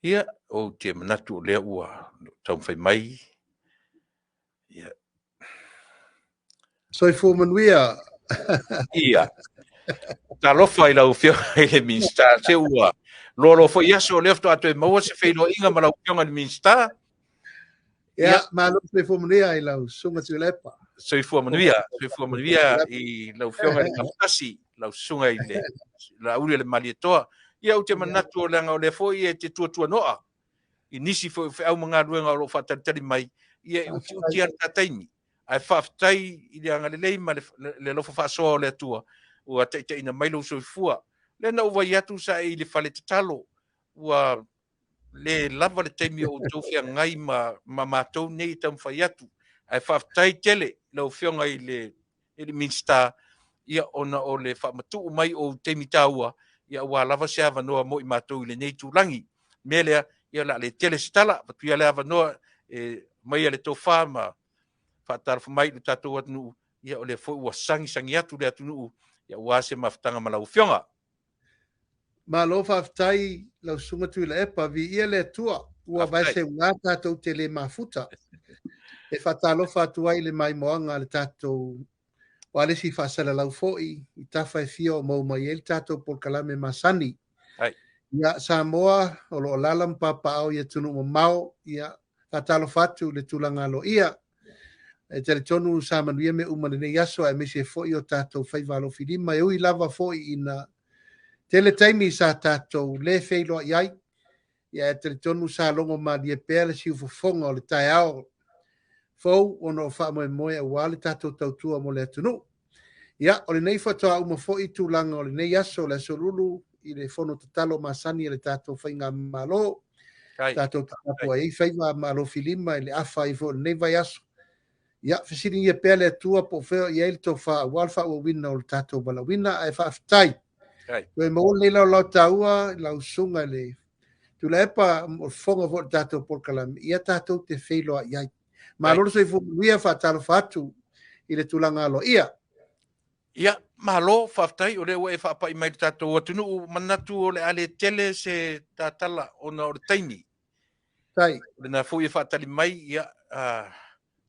Ia, ou te manatu o lea ua taumafai mai. Ia. Soifua manuia. Ia. Talofa i lau Afioga i le Minisita. Se ua loaloa foi aso o lea faatoa toe maua se feiloaiga ma lau Afioga i le Minisita. Ia, malo soifua manuia i lau Susuga Tuilaepa. Soifua manuia, soifua manuia i lau Afioga i le Gafatasi, lau Susuga i le Laauli o le Malietoa. Ia, ou te manatu o leaga o lea foi e te tuatuanoa i nisi foi o feau ma galuega o lo o faatalitali mai, ia e utiuti lava le ta taimi. Ae faafetai i le agalelei ma le alofa faasoa o le Atua ua taitaiina mai lou soifua. Lea na ou vaai atu sa e i le fale tatalo, ua le lava le taimi o outou feagai ma, ma matou nei e taumafai atu. Ae faafetai tele lau Afioga i le, i le Minisita, ia ona o le faamatuu mai o ou taimi taua, ia aua lava se avanoa mo i matou i lenei itulagi. Mea lea, ia o le a le tele se tala, avatu ia le avanoa e maia le tofa ma faatalofa mai i le tatou atunuu, ia o lea foi ua sagisagi atu le atunuu, ia aua se mafutaga ma lau Afioga. Malo faafetai lau Susuga Tuilaepa, viia le Atua, ua vaeseuga tatou te le mafuta. E faatalofa atu ai i le maimoaga a le tatou ualesi faasalalau foi i tafa e fia o maua mai ai le tatou polokalame masani. Ai. Ia, Samoa, o lo o alaala ma papaaao i atunuu mamao, ia, faatalofa atu i le tulaga aloaia. E talitonu sa manuia mea uma i lenei aso aemaise foi o tatou faiva alofilima e ui lava foi ina tele taimi sa tatou le feiloai ai, ia e talitonu sa logo malie pea le siufofoga o le taeao fou ona o faamoemoe aua le tatou tautua mo le atunuu. Ia, o lenei faatoa uma foi tulaga o lenei aso, le aso Lulu, i le fono tatalo masani a le tatou faigamalo. Tatou tapuai ai faiva ma alofilima i le afa ai foi o lenei vaiaso. Ia, fesiligia pea le Atua po o fea o i ai le tofa aua le faaauauina o le tatou valaauina, ae faafetai. Toe maua lenei laolao taua i lau susuga i le Tuilaepa, o le fofoga foi o le tatou polokalame, ia tatou te feiloai ai. Malo le soifua manuia, faatalofa atu i le tulaga aloaia. Ia, malo, faafetai, o lea ua e faapai mai i le tatou atunuu, manatu o le a le tele se tatala ona o le taimi. Tai. O lena foi e faatali mai, ia, uh,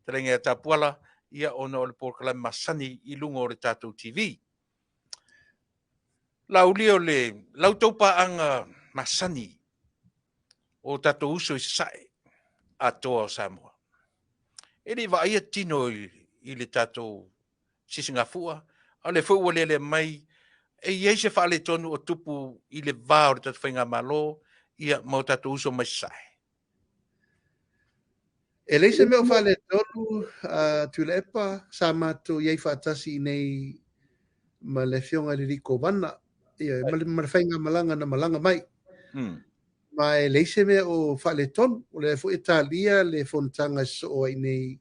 fetalaiga ia Tapuala, ia, ona o le polokalame masani i luga o le tatou TV. Laauli o le la outou paaga masani o tatou uso i Sasae atoa o Samoa. E le i vaaia tino i, i le tatou sisigafua, a o lea foi ua lele mai e i ai se faaletonu o tupu i le va o le tatou faigamalo ia ma o tatou uso mai Sasae. E leai se mea o faaletonu, Tuilaepa, sa matou i ai faatasi i inei ma le Afioga i le Alii Kovana, ioe, ma le, ma le faigamalaga na malaga mai. Ma e leai se mea o faaletonu, o lea foi e talia le fonotaga e sosoo ai nei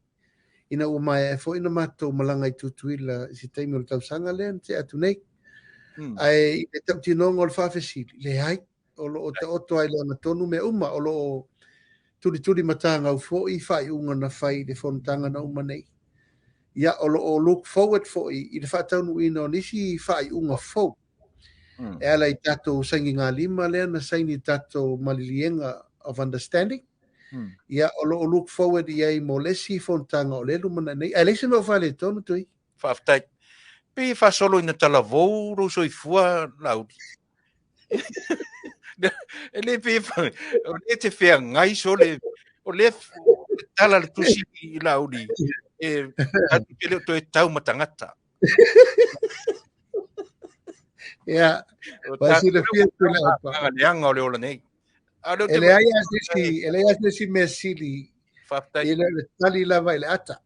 ina ua maea foi ona matou malaga i Tutuila i se taimi o le tausaga lea na tea atu nei. Ae i le tautinoga o le faafesili, leai, o lo o taoto ai le agatonu mea uma, o lo o tulituli matagau foi faaiuga na fai i le fonotaga na uma nei. Ia, o lo o look forward foi i le faataunuuina o nisi faaiuga fou e ala i tatou sainigalima lea na saini i tatou maliliega of understanding. Ia, o lo o look forward i ai mo le isi fonotaga o lea e lumanai nei. Ae leai se mea o faaletonu, Tui. Faafetai. Pei e faasolo ina talavou lou soifua, Laauli. E le pei o lea te feagai sole, o lea tala le tusi i Laauli, e tatou te le o toe tau ma tagata. Ia, ua silafia Tuilaepa. Leaga o le ola nei. E leai lava se isi, e leai lava se isi mea sili Faafetai. I le tali lava i le ata.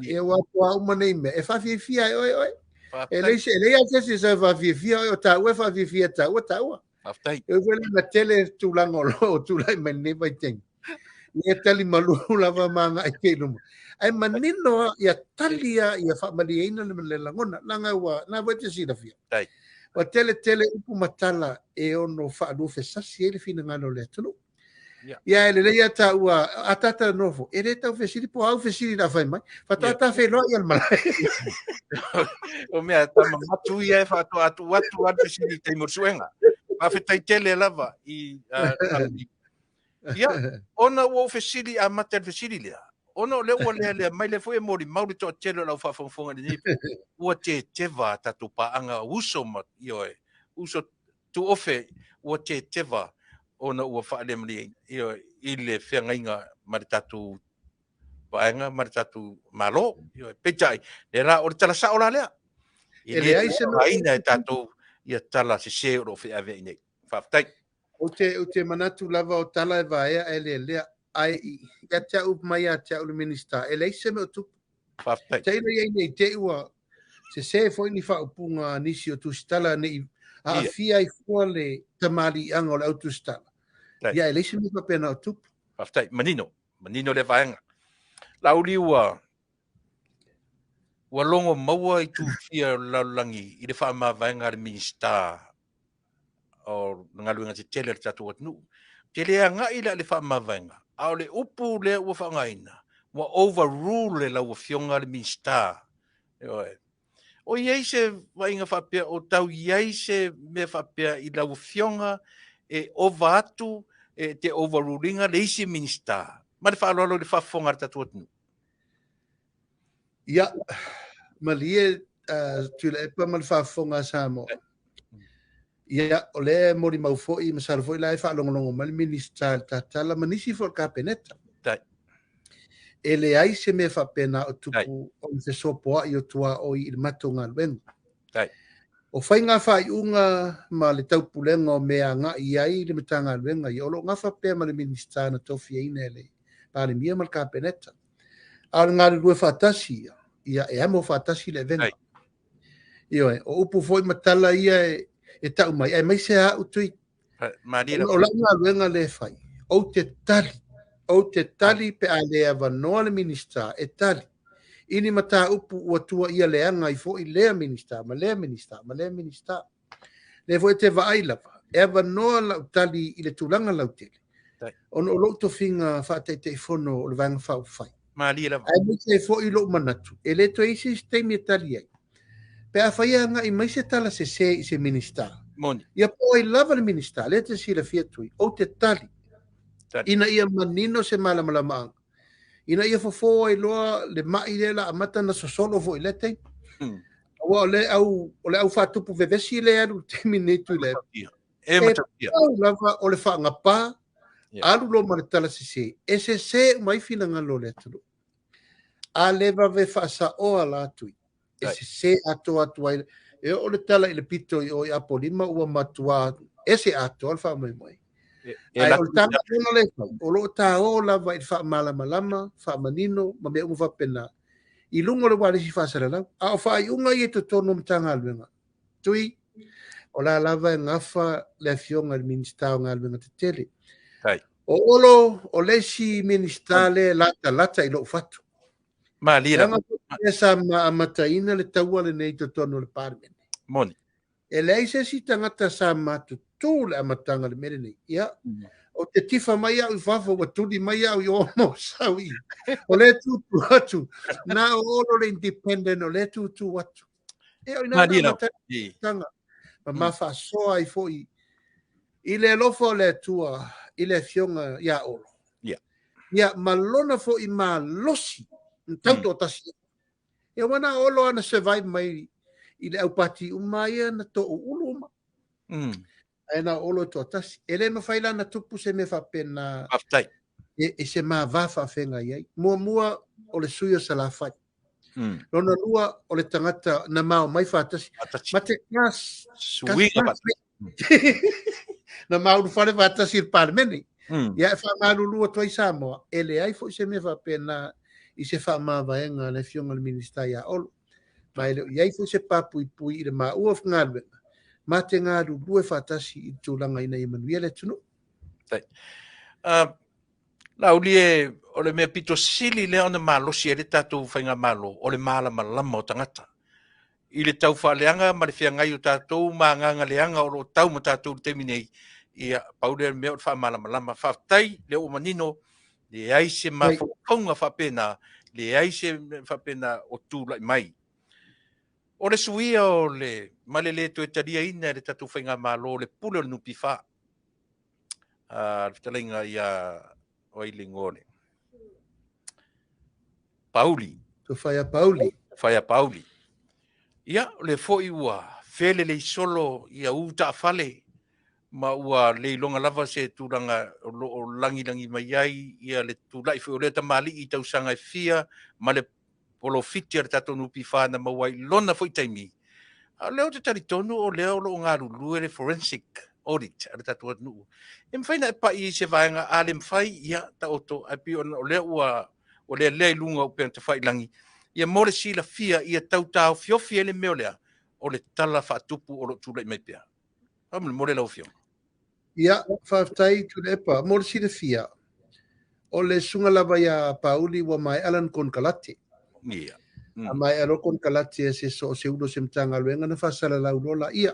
Ia ua toa uma nei mea. E faafiafia ai oe oe. E leai se, e leai lava se isi e sau e faafiafia oe, o taua e faafiafia taua taua. Faafetai. E ui lava tele tulaga o lo o tulai mai lenei vaitaimi. Ia tali malu lava ma agai pea i luma. Ae manino ia tali ia, ia faamalieina le lagona. Leaga ua, na foi e te silafia. Ua tele tele upu ma tala e ono faaluafesasi ai le finagalo o le atunuu. Ia e lelei a taua, a ta talanoa foi, e le tau fesili po o au fesili na fai mai. Faatoa ta feiloai i le malae. O mea tama matu ia e faatoa atu atu a le fesili i taimi o le suega. Faafetai tele lava i Ia, ona ua ou fesili amata i le fesili lea, ona o lea ua lealea mai lea foi e molimau le toatele o lau faafogafoga i lenei po, ua teteva a tatou paaga uso ma, ioe, uso tuofe ua teteva ona ua faalemalieina, ioe, i le feagaiga ma le tatou vaega ma le tatou Malo. Ioe, peitai, lea la, o le tala sao la lea. E E le leai se mea aina e tatou ia tala sese o lo o feaveai nei. Faafetai. Ou te manatu lava o tala e vaea ae lealea. Ae ia te au mai ia te au le Minisita, e leai se mea o tupu. Faafetai. Tailo i ai nei te i ua sese foi ni faaupuga a nisi o tusitala nei aafia ai fua le tamaliiaga o le au tusitala. Ia e leai se mea faapena o tupu. Faafetai. Manino. Manino le vaega. Laauli ua logo maua i tufia o le lalolagi i le faamavaega a le Minisita o galuega tetele a le tatou atunuu. Te le agai la i le faamavaega, a o le upu lea ua faaaogaina, ua overrule e lau Afioga le Minisita. Ioe. O i ai se vaaiga faapea, o tau i ai se mea faapea i lau Afioga e ova atu e te overrulinga le isi Minisita? Ma le faaaloalo i le faafofoga a le tatou atunuu. Ia, malie Tuilaepa ma le faafofoga a Samoa. Ia, o lea e molimau foi, masalo foi la e faalogologo mai le Minisita i le tatala ma nisi foi o le Kapeneta. E leai se mea faapena o tupu o le fesopoai o tuaoi i le matou galuega. O faiga faaiuga ma le taupulega o mea agai i ai le Matagaluega, ia o lo o gafa pea ma le Minisita na tofiaina e le Palemia ma le Kapeneta. A o le galulue faatasi ia, ia e amo faatasi le avega. Ioe, o upu foi ma tala ia e tau mai, aemaise au Tui. Malie O lau galuega lea e fai, ou te tali, ou te tali pe a le avanoa le Minisita e tali i ni mataupu ua tuuaia leaga ai foi lea Minisita ma lea Minisita ma lea Minisita. Lea foi e te vaai lava, e avanoa lau tali i le tulaga lautele, ona o lou tofiga faataitaifono o le Vaega Faaupufai. Malie lava. Aemaise ai foi lou manatu, e le toe i ai se isi taimi e tali ai. Pe afai e agai mai se tala sese i se Minisita, Moni. ia po ai lava le Minisita, lea e te silafia Tui, ou te tali, ina ia manino se malamalamaaga, ina ia fofo ai loa le mai lea la amata na sosolo foi i lea taimi. Aua o le au faatupu vevesi lea e alu i le taimi lenei Tuilaepa. E matautia. E pau lava o le faagapa, alu loa ma le tala sese, e sese uma ai finagalo o le atunuu. A le vave faasaoa la Tui, e sese atoa atu ai. E oo le tala i le pito i o i Apolima ua matua ese atoa le faamoemoe. Ae o le tagata le fai, o lo o tāo lava i le faamalamalama, faamanino ma mea uma faapena i luga o le ualesi faasalalau. A o faaiuga ia i totonu o Matagaluega, Tui, o la lava e gafa le Afioga i le Minisita o Galuega Tetele. O Olo, o le isi Minisita lea e latalata i lou fatu. Malie lava. Leaga sa ma amataina le taua lenei i totonu o le Palemene. Moni. E leai se isi tagata sa matutu le amataga o le mea lenei. Ia, o te tifa mai au i fafo, ua tuli mai au i o mo sau i. O lea tutu atu. Na o Olo le independent, o lea tutu atu. E o ina Malie na lava. amataga. Ma mafasoa ai foi i le alofa o le Atua i le Afioga ia Olo. Ia, ma lona foi malosi, tau toatasi. Ia, ua na Olo ana survive mai i le aupati uma ia na toʻuulu uma. Ae na Olo e toatasi. E le mafai la na tupu se mea faapena Faafetai. e se mava faafeagai ai. Muamua o le sui o Salafai. Lona lua o le tagata na mao mai faatasi. Faatasi. Ma te kas, Suiga faatasi. Na maulufale faatasi i le Palemene. Ia e faamalulu atu ai Samoa, e leai foi se mea faapena i se faamavaega a le Afioga i le Minisita ia Olo. Ma e le o i ai foi se papuipui i le maua o galuega, ma te galulue faatasi i le tulaga ina ia manuia le atunuu. Laauli e, o le mea pito sili lea ona malosi ai le tatou faigamalo, o le malamalama o tagata. I le taufaaleaga ma le feagai o tatou ma agaga leaga o lo o tau ma tatou i le taimi nei, ia, pau lea o le mea o le faamalamalama. Faafetai, lea ua manino, leai se mafaufauga faapena, leai se mea faapena o tulai mai. O le suia o le ma le le toe taliaina e le tatou faigamalo le pule o le NPF. le fetalaiga ia o ai le igoa o le Pauli. Tofa ia Pauli. Tofa ia Pauli. Ia, o lea foi ua felelei solo ia u taafale ma ua le iloga lava se tulaga o lo o lagilagi mai ai ia le tulai foi o lea tamalii i tausaga e fia ma le polofiti a le tatou NPF na maua ai i lona foi taimi. A o lea ou te talitonu o lea o lo o galulue le forensic audit a le tatou atunuu. E mafai ona e pai i se vaega, a le mafai, ia taoto, ae pei ona o lea ua lealea i luga o upega tafailagi, ia mo le silafia ia tau taofiofi ai le mea o lea, o le tala faatupu o lo o tulai mai pea. Faamolemole lau Afioga. Ia, faafetai Tuilaepa. Mo le silafia, o le susuga lava ia Pauli ua maea lana konekarate. Ia. A maea loa konekarate a se Sooseulo o se Matagaluega ona faasalalau loa laia.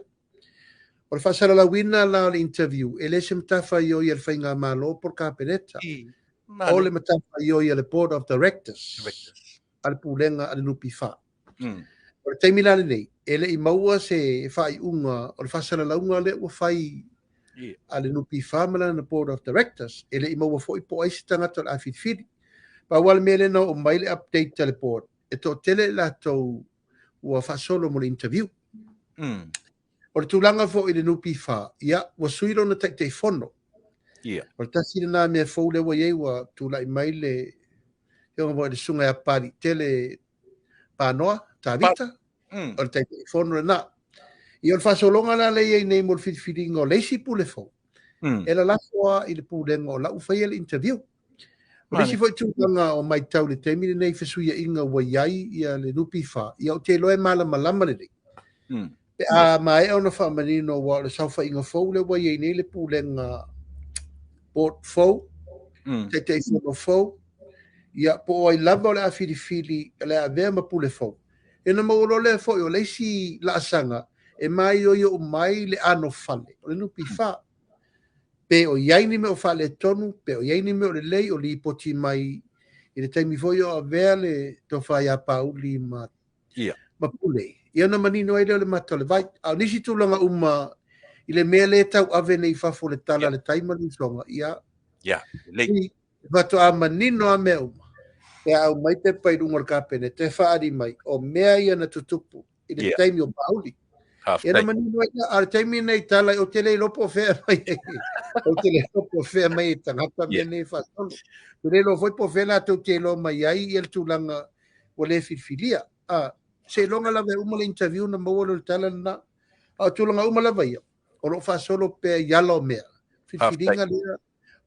O le faasalalauina la o le interview, e le se matafaioi a le Faigamalo po o le Kapeneta. O le matafaioi a le Board of Directors, a le Pulega a le NPF. O le taimi la lenei, e le i maua se faaiuga o le faasalalauga lea ua fai a le NPF ma lana Board of Directors. E le i maua foi po o ai se tagata o le a filifili. Pau lava le mea lea na oo mai le update a le board, e toatele i latou ua faasolo mo le interview. O le tulaga foi i le NPF, ia, ua sui lona Taitaifono. O le tasi lena mea fou lea ua i ai, ua tulai mai le afioga foi i le Susuga ia Papaliitele Panoa, Tavita, o le Taitaifono lena. Ia, o le faasologa la lea e i ai nei mo le filifiliga o le isi pule fou, e lalafo lava i le pulega o la ua faia le interview. O le isi foi tulaga o matau i le taimi lenei i fesuiaiga ua i ai ia le NPF, ia ou te iloa e malamalama lelei. Pe a maea ona faamanino aua o le saofaiga fou lea ua i ai nei le pulega board fou, Taitaifono fou, ia po o ai lava o le a filifili o le a avea ma pule fou. Ia ona maua loa lea foi o le isi laasaga e maioio uma ai le anofale o le NPF. Pe o i ai ni mea o faaletonu, pe o i ai ni mea o lelei, o lipoti mai i le taimi foi o avea le tofa ia Pauli ma ma Pule. Ia ona manino ai lea o le mata o le vai. A o nisi tulaga uma i le mea lea e tau ave nei i fafo le tala a le tai ma le usoga, ia. Ia, lelei. Faatoa manino lava mea uma. Pe a aumai pepa i luga o le Kapeneta e faaali mai, o mea ia na tutupu i le taimi o Pauli. Ia na manino ai, a o le taimi nei tala, ou te le iloa po o fea mai ai, ou te le iloa po o fea mai ai tagata mea nei faasolo. Ou te le iloa foi po o fea latou te iloa mai ai ia le tulaga ua le filifilia. A, seiloga lava e uma le interview ona maua lea o le tala lena. A o tulaga uma lava ia, o lo o faasolo pea i ala o mea. Filifiliga lea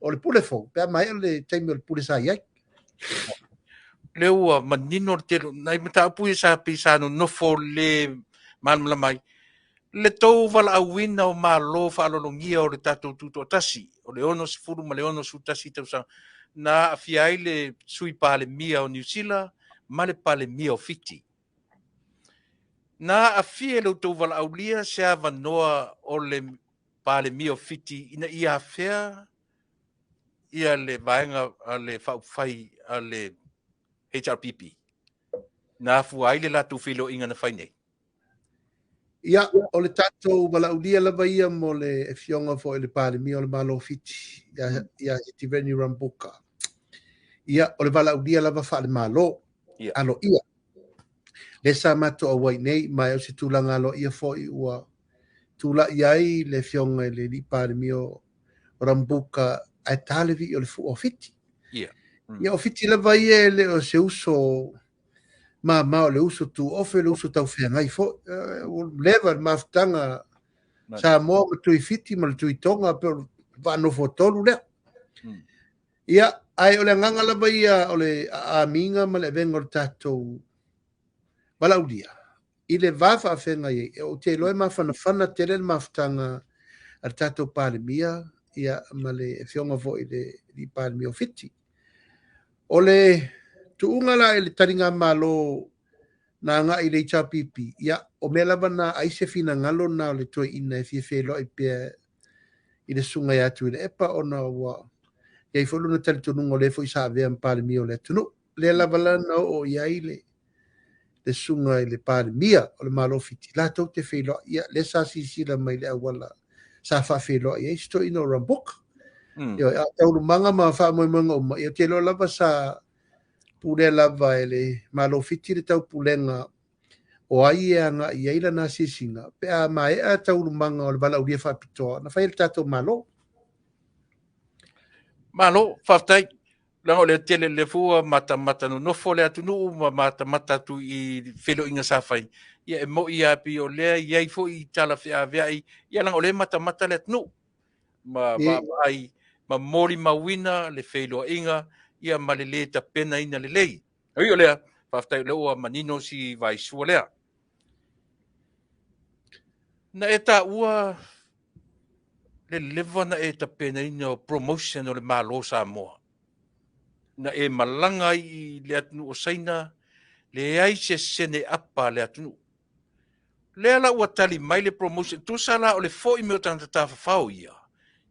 o le pule fou, pe a maea le taimi o le pule sa i ai. Lea ua manino le tele o nai mataupu ia sa pei sa nonofo le malamalama ai. Le tou valaauina o Malo faaaloalogia o le tatou Tutoatasi, o le 60 ma le 61 tausaga, na aafia ai le Sui Palemia o Niu Sila ma le Palemia o Fiti. Na aafia e le tou valaaulia se avanoa o le Palemia o Fiti ina ia afea ia le vaega a le faaupufai a le HRPP na afua ai le latou feiloaiga na fai nei? Ia, o le tatou valaaulia lava ia mo le afioga foi i le Palemia o le Malo o Fiti, ia Sitiveni Rabuka. Ia, o le valaaulia lava faale-Malo, aloaia. Lea sa matou auai nei, ma o se tulaga aloaia foi ua tulai ai le afioga i le alii Palemia o Rabuka ae ta le vii o le fua o Fiti. Ia, o Fiti lava ia e le o se uso mama, o le uso tuofe, o le uso taufeagai foi. Ua leva le mafutaga Samoa ma Tui Fiti ma le Tui Tonga, pe o le vaanofo tolu lea. Ia, ae o le agaga lava ia o le aamiga ma le avega o le tatou valaaulia i le va faafeagai ai, ou te iloa e mafanafana tele le mafutaga a le tatou Palemia ia, ma le afioga foi i le alii Palemia o Fiti. O le tuuga la i le taligamalo na agai i le HRPP, ia, o mea lava na ai se finagalo na o le toeaina e fia feiloai pea i le susuga ia Tuilaepa, ona ua i ai foi lona talitonuga o lea foi sa avea ma Palemia o le atunuu. Lea lava la na oo i ai le susuga i le Palemia o le Malo o Fiti, latou te feiloai, ia, lea sa silasila mai i le auala sa faafeiloai ai se toeaina o Rabuka. Ioe, a o taualumaga ma faamoemoega uma, ia ou te iloa lava sa pulea lava e le Malo o Fiti le taupulega o ai e agai i ai lana asiasiga pe a maea taualumaga o le valaaulia faapitoa na fai e le tatou Malo. Malo, faafetai. Leaga o le tele le fua matamata nonofo le atunuu ma matamata atu i feiloaiga sa fai. Ia e moi lava pei o lea i ai foi i tala feaveai, ia leaga o lea e matamata le atunuu. Ma vaavaai ma molimauina le feiloaiga ia ma le lē tapenaina lelei. Ui o lea, faafetai o lea ua manino si vaisua lea. Na e taua le leva na e tapenaina o promotion o le Malo o Samoa. Na e malaga ai i le atunuu o Saina, leai se sene apa a le atunuu. Lea la ua tali mai le promotion, tusa la o le foi mai o tagata tafafao ia,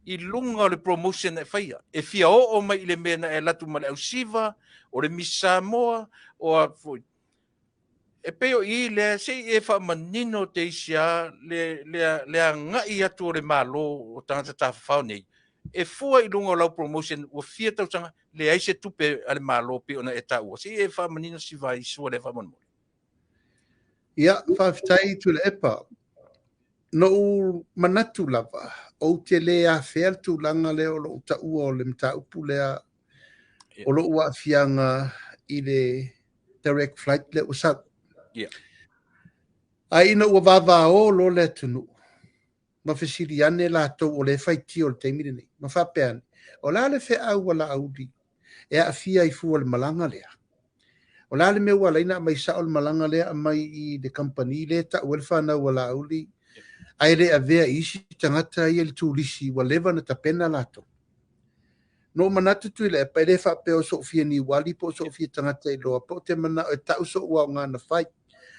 i luga o le promotion na e faia. E fia oo mai i le mea na e alu atu ma le ausiva, o le Miss Samoa, o a foi. E pei o i lea, se i e faamanino te isi a le agai atu o le Malo o tagata tafafao nei, e fua i luga o lau promotion ua fia tausaga, leai se tupe a le Malo pei ona e taua. Se i e faamanino si vaisua lea faamolemole. Ia, faafetai Tuilaepa. Na ou manatu lava, ou te le afea le tulaga lea o lou taua o le mataupu lea o lou aafiaga i le direct flight lea ua sau. Ae ina ua vavao loa le atunuu, ma fesili ane latou o lea e faitio i le taimi lenei, ma faapea ane, o le a le feau a Laauli e aafia ai fua i le malaga lea? O le a le mea ua ala ai ona aumai sao le malaga lea aumai i le kamupani lea e tau ai le fanau a Laauli, ae le avea i isi tagata ia i le turisi ua leva ona tapena latou? Na ou manatu Tuilaepa, e le faapea o sou fia niuali po o sou fia tagata iloa, po o te manao e tau sou aoga na fai.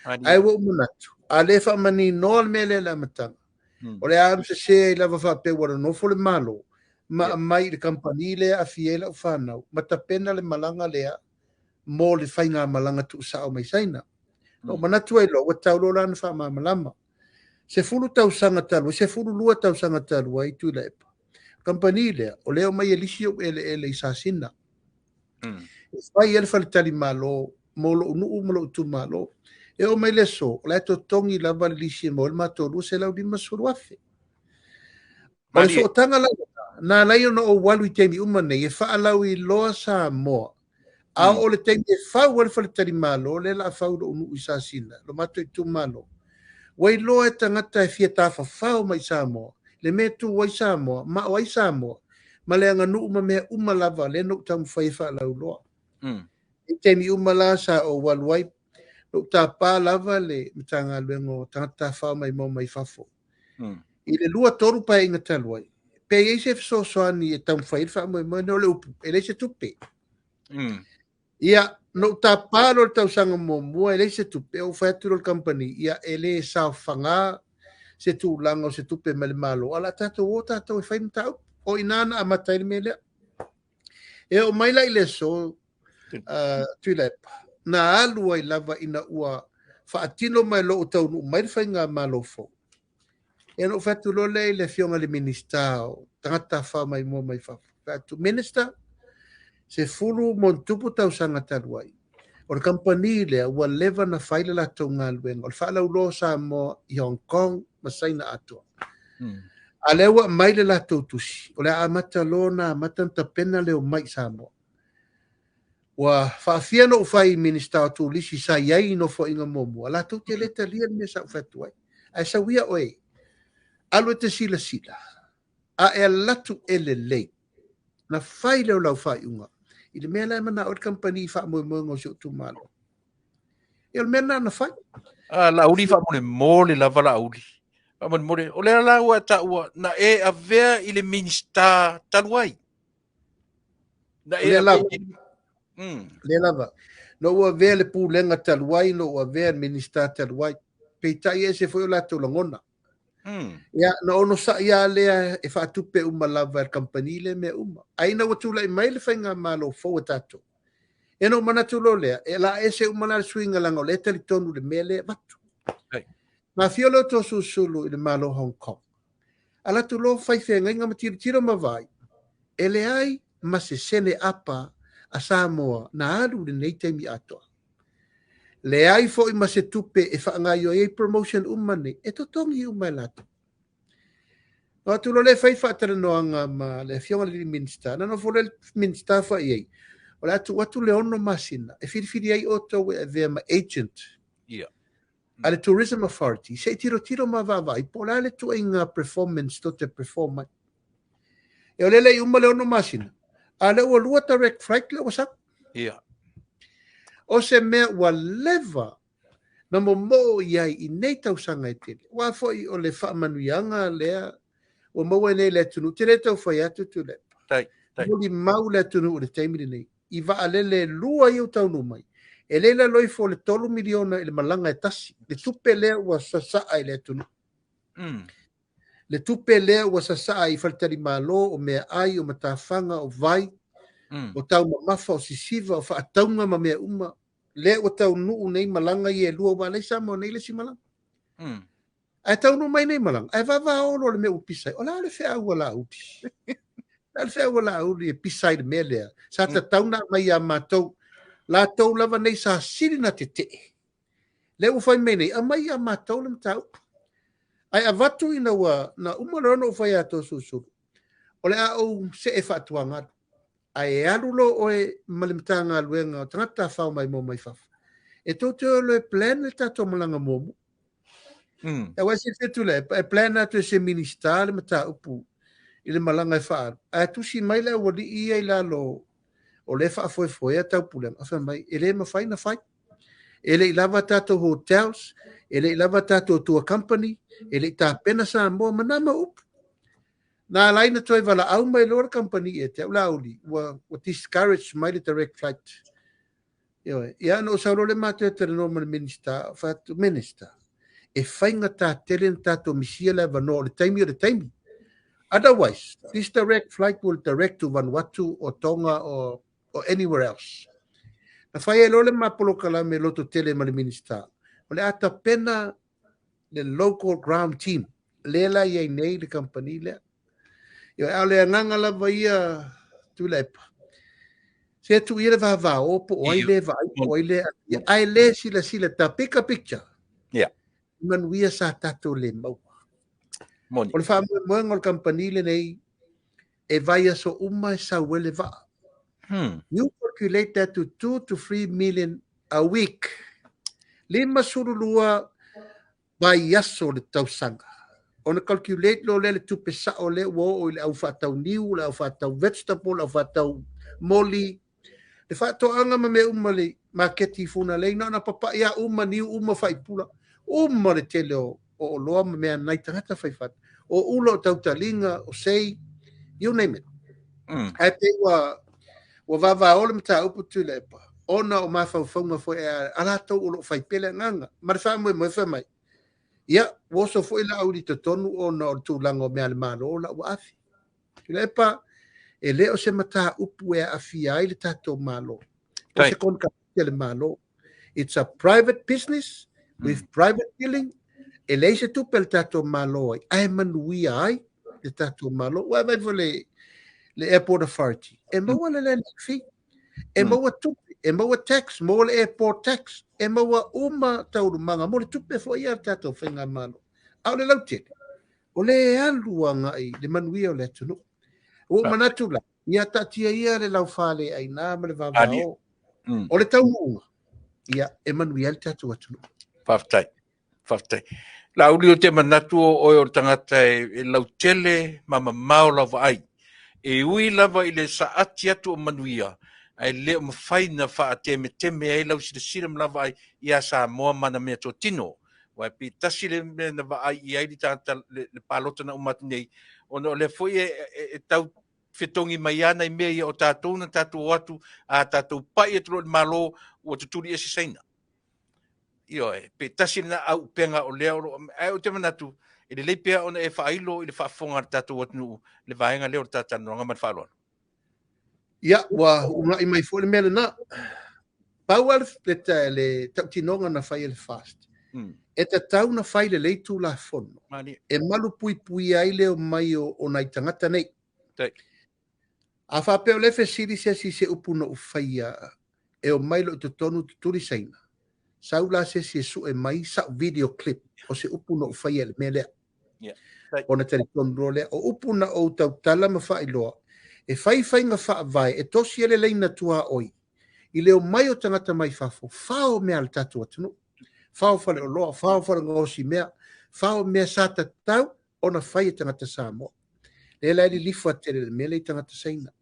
Ae ua ou manatu, a le faamaninoa le mea lea i le amataga, o le a sese ai lava faapea ua nonofo le Malo ma aumai i le kamupani lea e aafia ai lau fanau ma tapena le malaga lea mo le faigamalaga tuusao mai Saina. Na ou manatu ai loa, ua tatau loa la ona faamalamalama. 10 tausaga talu ai, 12 tausaga talu ai Tuilaepa, kamupani lea, o lea e omai e lisi ou eleele i Sasina. E fai ai le faletalimalo mo lou nuu ma lou itumalo. E oo mai le aso, o la e totogi lava le lisi e maua ai le matou $250,000. O le sootaga la lena, na ala ai ona ou alu i taimi uma nei e faalauiloa Samoa. A oo le taimi e fau ai le faletalimalo, lea o le a fau i lou nuu i Sasina, lo matou itumalo, ua iloa e tagata e fia tafafao mai i Samoa, le mea e tu ai Samoa, ma o ai Samoa, ma le aganuu ma mea uma lava lea na ou taumafai e faalauiloa. I taimi uma la sa ou alu ai, na ou tapa lava le Matagaluega o Tagata Tafafao Maimoa mai Fafo. I le 2-3 paeaiga talu ai, pe i ai se fesoasoani e taumafai ai le faamoemoe, o le upu, e leai se tupe. Ia, na ou tapa loa le tausaga muamua, e leai se tupe, ou fai atu loa i le kamupani, ia, e le saofaga se tulaga o se tupe mai le Malo, ae o le a tatou o tatou e fai mataupu. O i ina na amata ai le mea lea. E oo mai la i le aso, Tuilaepa, na alu ai lava ina ua faatino mai loa ua taunuu mai le faigamalo fou. Ia na ou fai atu loa lea i le afioga i le Minisita o Tagata Tafafao Maimoa mai Fafo. Fai atu, Minister, 10+ tausaga talu ai, o le kamupani lea ua leva na fai le latou galuega o le faalauiloa o Samoa i Hong Kong ma Saina atoa. A lea ua aumai le latou tusi, o le a amata loa ona amata ona tapena le omai i Samoa. Ua faafia ona ou fai i Minisita o Turisi sa i ai i nofoaiga muamua, latou te le talia le mea sa ou fai atu ai. Ae sau ia oe, alu e te silasila, a e alu atu e lelei, na fai lea o lau faaiuga i le mea la e manao ai le kamupani i faamoemoega o si ou itumalo. Ia o le mea lena na fai. A, Laauli faamolemole lava Laauli. Faamolemole, o lea la ua e taua, na e avea i le Minisita talu ai. Na e lava. Lea lava. Na ou avea le pulega talu ai, na ou avea le Minisita talu ai. Peitai e ese foi o latou lagona. Ia, na onosai lava lea e faatupe uma lava e le kamupani lea mea uma. Ae ina ua tulai mai le faigamalo fou a tatou, ia na ou manatu loa lea, e la ese uma la le suiga leaga o lea e talitonu i le mea lea e avatu. Na afio lea o Toeolesulusulu i le Malo o Hong Kong. Alu atu loa fai feagaiga ma tilotilo ma vaai. E leai ma se sene apa a Samoa na alu i lenei taimi atoa. Leai foi ma se tupe e faagaoioi ai promotion uma nei, e totogi uma e latou. Na atu loa lea fai faatalanoaga ma le afioga i le Minisita, na nofo loa le Minisita fai i ai, o le a tuu atu le 6 masina e filifili ai outou e avea ma agent a le Tourism Authority se i tilotilo ma vaavaai po o le a le ituaiga performance tou te perform ai. E o lea le i uma le 6 masina, a lea ua 2 direct flight lea ua sau. O se mea ua leva na momoo i ai i nei tausaga e tele. Aua foi o le faamanuiaga lea ua maua nei i le atunuu. Te le tau fai atu Tuilaepa. Tai, tai. Molimau le atunuu i le taimi lenei. I vaalele e 2 ia ua taunuu mai. E le i lalo ifo o le 3 miliona i le malaga e tasi. Le tupe lea ua sasaa i le atunuu. Le tupe lea ua sasaa i faletalimalo, o meaai, o matafaga, o vai, o taumamafa, o sisiva, o faatauga ma mea uma. Lea ua taunuu nei malaga ia e 2, ua alai Samoa nei le isi malaga. Ae taunuu mai nei malaga, ae vavaolo le mea ua pisa ai. O le a le feau a Laauli? O le a le feau a Laauli e pisa ai le mea lea? Sa tatau na aumai ia matou. Latou lava nei sa sili na tetee. Lea ua fai mai nei, aumai ia matou le mataupu. Ae avatu ina ua na uma loa ona ou fai atoa Toeolesulusulu. O le a ou see faatuagalu. Ae alu loa oe ma le Matagaluega o Tagata Tafao mai mo mai fafo. E tou te o loa e plan le tatou malaga muamua. Aua e silafia Tuilaepa, e plan atu e se Minista le mataupu i le malaga e faaalu. Ae tusi mai le aualii ia i lalo o lea faafoefoea taupulega. Fai mai, e le mafai na fai. E le i lava tatou hotels, e le i lava tatou tour company, e le i tapena Samoa ma nā mau upu. Na alai na toe valaau mai loa le company e te au Laauli, ua discourage mai le direct flight. Ioe, ia na ou sau loa le matou e talanoa ma le Minista, fai atu, Minister, e faigata tele na tatou misia le avanoa o le taimi o le taimi. Otherwise, this direct flight will direct to Vanuatu or Tonga or anywhere else. Na fai ai loa le ma polokalame loto tele ma le Minista. O le a tapena le local ground team. Le la i ai nei le company lea. Ioe, a o le agaga lava ia Tuilaepa. Se atu ia le vavao po o ai le vaai po o ai le atia. Ae le silasila ta bigger picture. Manuia sa tatou le maua. Moni. O le faamoemoega o le company lenei e vai aso uma e sau ai le vaa. You calculate that to 2 to 3 million a week. 52 vai aso le tausaga. Ona calculate loa lea le tupe sao lea ua oo i le au faatau niu, le au faatau vegetable, le au faatau moli. Le faatoaga ma mea uma le maketi i Fugalei, na ona papai a uma niu, uma faipula, uma le tele o oloa ma mea nai tagata faifatu. O ula o tautaliga, o sei, you name it. Ae pei ua vavao le mataupu Tuilaepa, ona o mafaufauga foi a latou o loo fai pea le agaga. Ma le faamoemoe fai mai. Ia, ua oso foi Laauli i totonu ona o le tulaga o mea a le Malo la ua afe. Tuilaepa, e le o se mataupu e aafia ai le tatou Malo. O se konekarate a le Malo. It's a private business with private dealing. E leai se tupe a le tatou Malo ai, ae manuia ai le tatou Malo. Ua vaai foi le Airport Authority. E maua le landing fee, e maua tupe, e maua tax, maua le airport tax, e maua uma taualumaga mo le tupe foi ia a le tatou faigamalo. A o le lautele, o le alu agai le manuia o le atunuu. Ua ou manatu la, ia taatia ia le laufale aina ma le vavao. O le taunuuga, ia e manuia ai le tatou atunuu. Faafetai, faafetai. Laauli o te manatu o oe o le tagata e lautele ma mamao lau vaai. E ui lava i le saati atu o manuia, ae le o mafai na faatemeteme ai lau silasila ma lau vaai ia Samoa ma na mea totino. Aua e pei tasi le mea na vaai i ai le tagata le palota na uma atu nei, ona o lea foi e tau fetogi mai ana i mea ia o tatou na tatou o atu, a tatou pai atu loa i le Malo, ua tutuli ese Saina. Ioe, pe tasi lena auupega o lea o loo, ae ou te manatu, e lelei pea ona e faailo i le faafofoga a le tatou atunuu le vaega lea o le talatalanoaga ma le faaaloalo. Ia, ua uunai mai foi le mea lena. Pau lava le tautinoga na fai e le FAST. E tatau na fai lelei Tulafono. E malupuipuia ai le omai o nai tagata nei. A faapea o lea e fesili se isi i se upu na ou faia e omai loa i totonu tutuli Saina, sau la se isi e sue mai sa'u video clip o se upu na ou faia i le mea lea. Ona talitonu loa lea, o upu na ou tautala ma faailoa, e fai faiga faavae e tosi ai le laina tuaoi i le omai o tagata mai fafo, fao mea a le tatou atunuu, fao faleoloa, fao falegaosi mea, fao mea sa tatau ona fai e tagata Samoa. Lea la e lilifa tele i le mea lea i tagata Saina.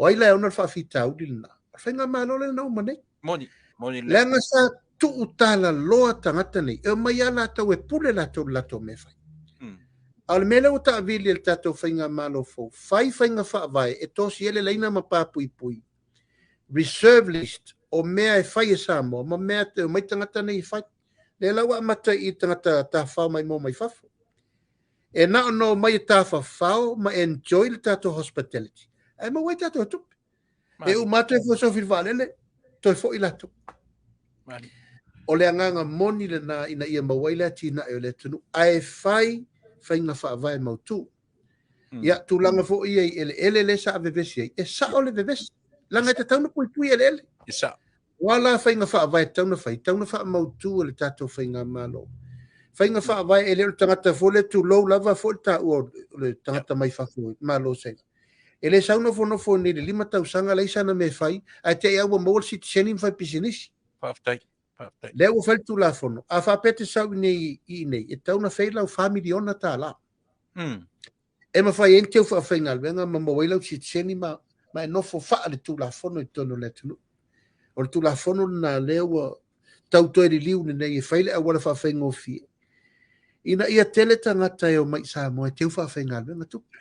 O ai la e ona le faafitauli lena? O le faigamalo lea na uma nei. Moni, moni lea. Leaga sa tuutalaloa tagata nei, e omai lava latou e pule latou i le latou mea e fai. A o le mea lea ua taavili e le tatou faigamalo fou, fai faiga faavae e tosi ai le laina ma papuipui, reserve list o mea e fai e Samoa ma mea e omai tagata nei e fai. Lea la ua amata i tagata tafafao maimoa mai fafo. E na ona omai e tafafao ma enjoy le tatou hospitality, ae maua ai tatou tupe. E uma atu e fuasofi i le vaalele, toe foi latou. O le agaga moni lena ina ia maua ai le atinae o le atunuu, ae fai faiga faavae mautu. Ia, tulaga foi ia i eleele lea sa vevesi ai, e sao le vevesi, leaga e tatau ona puipui eleele. E sao. O a la faiga faavae e tatau ona fai, e tatau ona faamautu e le tatou faigamalo. Faiga faavae e le o le tagata foi lea, tulou lava foi le taua o le tagata mai fafo i Malo Saina. E le sau nofonofo nei le 5 tausaga leai sana mea e fai, ae te i lava ua maua le sitiseni ma fai pisinisi. Faafetai. Faafetai. Lea ua fai le Tulafono, a faapea e te sau i nei i inei, e tatau ona fai lau $4 miliona. E mafai ai ona teu faafaigaluega ma maua ai lau sitiseni ma, ma e nofo faa le Tulafono i totonu o le atunuu. O le Tulafono lena lea ua tau toe liliu lenei e fai le auala faafaigofie ina ia tele tagata e omai i Samoa e teu faafaigaluega tupe.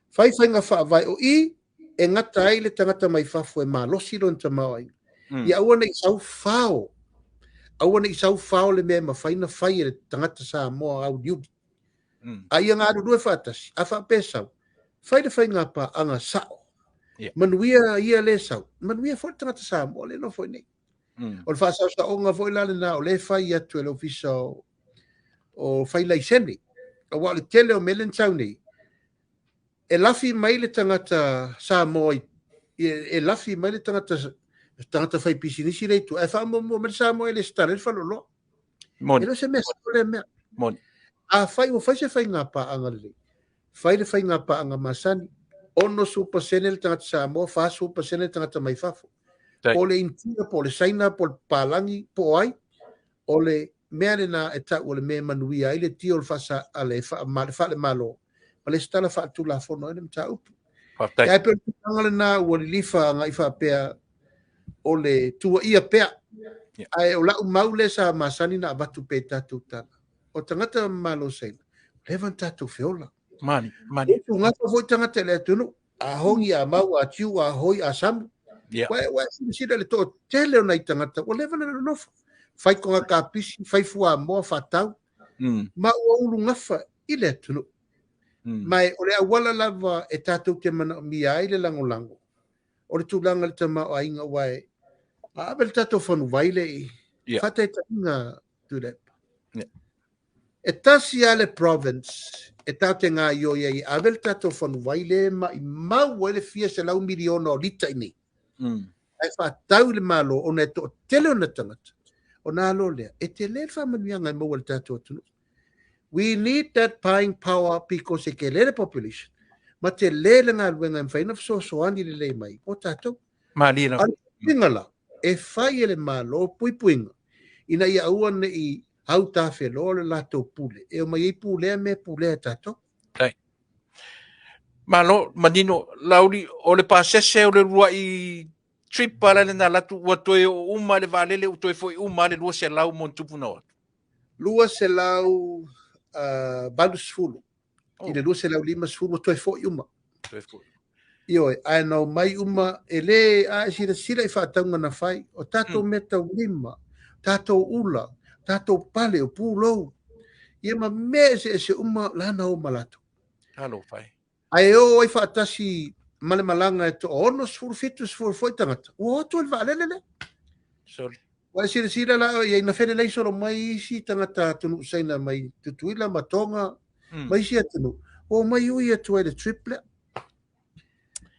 Fai faiga faavae o i e gata ai le tagata mai fafo e malosi lona tamaoaiga. Ia aua ne i sau fao. Aua ne i sau fao le mea e mafai ona fai e le tagata Samoa auliuli. A ia galulue faatasi, a faapea sau, fai le faiga paaga sao. Manuia ia le sau, manuia foi le tagata Samoa lea e nofo i inei. O le faasaosaoga foi la lena o lea e fai atu e le Ofisa o fai laisene. Aua o le tele o mea lea na sau nei, e lafi mai le tagata Samoa e lafi mai le tagata fai pisinisi lea i tua, ae faamuamua mai le Samoa e lesitala ai le faleoloa. Moni. E le o se mea sao lea mea. Moni. Afai ua fai se faiga paaga lelei, fai le faiga paaga masani, 60% le tagata Samoa, 40% le tagata mai fafo. Po o le Initia, po o le Saina, po o le Papalagi, po o ai, o le mea lena e tau o le mea e manuia ai le tio o le faasa, a le faalemalo, ma lesitala faaletulafono ai le mataupu. Faafetai. Ae pei o le tulaga lena ua lilifa agai faapea o le tuuaia pea. Ae o lau mau lea sa masani na avatu pea i tatou tala. O tagata Malo Saina, leva na tatou feola. Mani, mani. E tugafa foi tagata i le atunuu. A hongi, a mau, a tiu, a hoi, a samu. Ua e silasila i le toatele o nai tagata, ua leva na nonofo. Fai toga kapisi, fai fuamoa, faatau. Ma ua ulugafa i le atunuu. Ma o le auala lava e tatou te manaomia ai le lagolago, o le tulaga i le tamaoaiga, aua e ave le tatou fanuvai le i faataitaiga Tuilaepa. E tasi lava le province e tatou te gaoioi ai e ave le tatou fanuvai le maimau ai le fia selau miliona o lita i nei. Ae faatau i le Malo ona e toatele ona tagata, ona alo lea, e tele le faamanuiaga e maua e le tatou atunuu. We need that buying power because e tele le population, ma tele le galuega e mafai ona fesoasoani lelei mai mo tatou. Malie lava. A o le puipuiga la, e fai e le Malo puipuiga ina ia aua ne i autafeloa le latou pule, e omai ai pulea mea e pulea e tatou. Tai. Malo, manino, Laauli, o le pasese o le uluai trip a lale na alu atu, ua toe oo uma le vaalele, ua toe foi uma le 200 ma ona tupu na o atu. 280 i le 250 ua toe foi uma. Toe foi. Ioe, ae na omai uma, e le, a e silasila i faatauga na fai, o tatou mea taulima, tatou ula, tatou pale, o pulou, ia ma mea eseese uma la na o ma latou. Talofa e. Ae o ai faatasi ma le malaga e toa 60, 70 foi tagata, ua o atu ai le vaalele lea. Sorry. Ua e silasila la i ai, na felelei solo mai isi tagata atunuu Saina mai Tutuila ma Tonga, ma isi atunuu, ua omai ui atu ai le trip lea.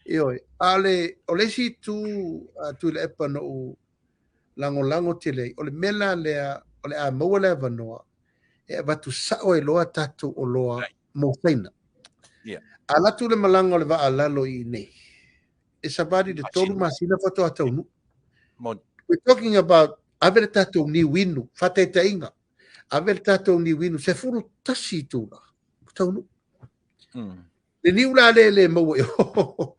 Ioe, a o le, o le isi itu a Tuilaepa na ou lagolago tele ai, o le mea la lea o le a maua le avanoa e avatu sao ai loa tatou oloa mo Saina. A alu atu le malaga o le vaa lalo i inei, e savali i le 3 masina faatoa taunuu. We're talking about ave le tatou niu inu, faataitaiga, ave le tatou niu inu 11 itula, ua taunuu. Le niu la lea e le maua i o.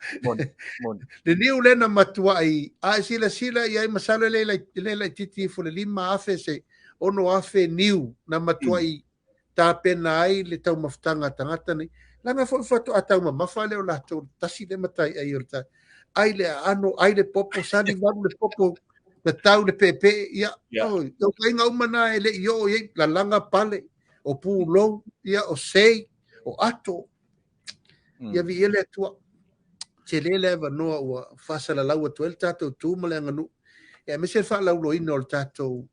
Le niu lea na matuai a e silasila i ai, masalo e le laitiiti ifo le 5,000 se 6,000 niu na matuai tapena ai le taumafataga a tagata nei. Leaga foi faatoa taumamafa lea o latou tasi le mataiai o le ta. Ai le aano, ai le popo, sali valu le popo, tatau le peepee, ia, oi, tauaiga uma na e le i oo i ai, lalaga pale, o pulou, ia, o sei, o ato. Ia viia le Atua. Tele le avanoa ua faasalalau atu ai le tatou tu ma le aganuu. Ia aemaise le faalauloina o le tatou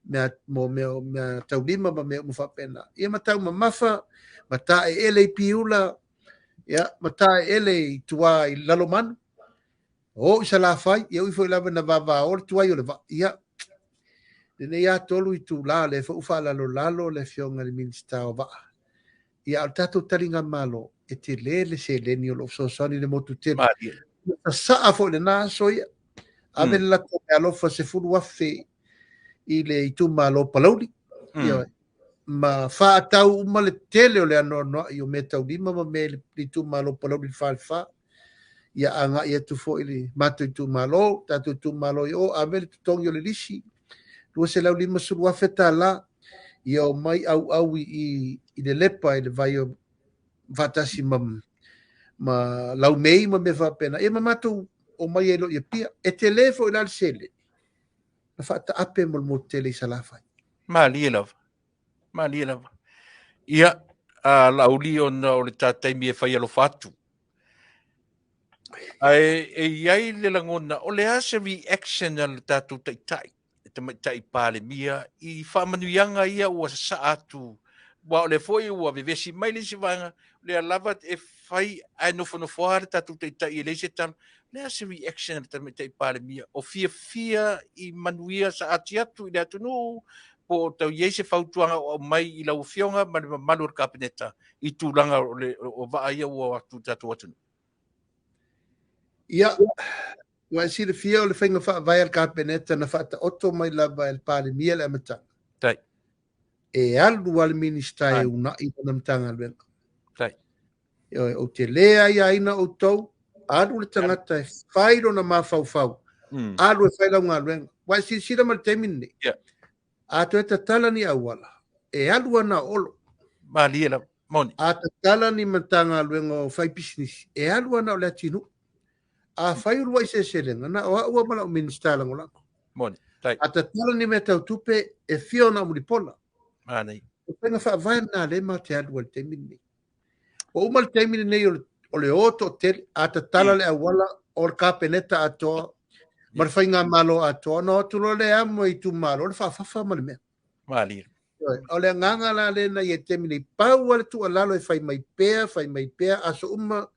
mea, mo mea, mea taulima ma mea uma faapena. Ia ma taumamafa, ma taeele i Piula, ia, ma taeele i tua i Lalomanu, o i Salafai, ia ui foi lava na vavao le tuai o le vaa. Ia, lenei lava 3 itula, lea foi ua faalalolalo le afioga i le Minisita o Vaa. Ia, a o le tatou taligamalo, e tele le seleni o lo o fesoasoani i le motu tele. Sasaa foi lena aso ia. Ave le latou meaalofa 10,000 i le itumalo o Palauli. Ia, ma faatau uma le tele o le anoanoai o mea taulima ma mea i le itumalo o Palauli le 44. Ia agai atu foi i le matou itumalo, tatou itumalo i o, ave le totogi o le lisi, 250,000 tala. Ia o mai auau i le lepa i le vai o faatasi ma laumei ma mea faapena. Ia ma matou o mai ai loa i Apia. E tele foi la le seleni na faataape mo le motu tele i Salafai. Malie lava. Malie lava. Ia, a Laauli ona o le ta taimi e fai alofa atu. Ae e i ai le lagona, o le a se reaction a le tatou taitai, le tamaitai Palemia, i faamanuiaga ia ua sasaa atu, aua o lea foi ua vevesi mai le isi vaega, o lea lava e fai ae nofonofo lava le tatou taitai e leai se tala. O le a se reaction a le tamaitai Palemia, o fiafia i manuia saati atu i le atunuu, po o tau i ai se fautuaga o aumai i lau afioga ma le mamalu o le Kapeneta i tulaga o le o vaa ia ua o atu i le tatou atunuu? Ia, ua e silafia o le faiga faavae a le Kapeneta na faataoto mai lava e le Palemia le amataga. Tai. E alu lava le Minisita e uunai lana Matagaluega. Tai. Ioe, ou te le aiaina outou, alu le tagata e fai lona mafaufau, alu e fai lau galuega. Ua e silasila ma le taimi lenei. A toe tatala ni auala, e alu ana olo. Malie lava, moni. A tatala ni Matagaluega o fai pisinisi, e alu ana o le atinuu. A fai uluai seleselega, na o au ma lau Minisita lagolago. Moni, tai. A tatala ni mea tau tupe, e fia ona mulipola. Manaia. O faiga faavae lena lea matou te alu ai i le taimi lenei. Ua uma le taimi lenei o le o toatele, a tatala le auala o le Kapeneta atoa ma le faigamalo atoa, ona o atu loa lea amo i itumalo le faafafa ma le mea. Malie. O le agaga la lea na i ai i le taimi nei, pau lava le tuualalo e fai mai pea, fai mai pea, aso uma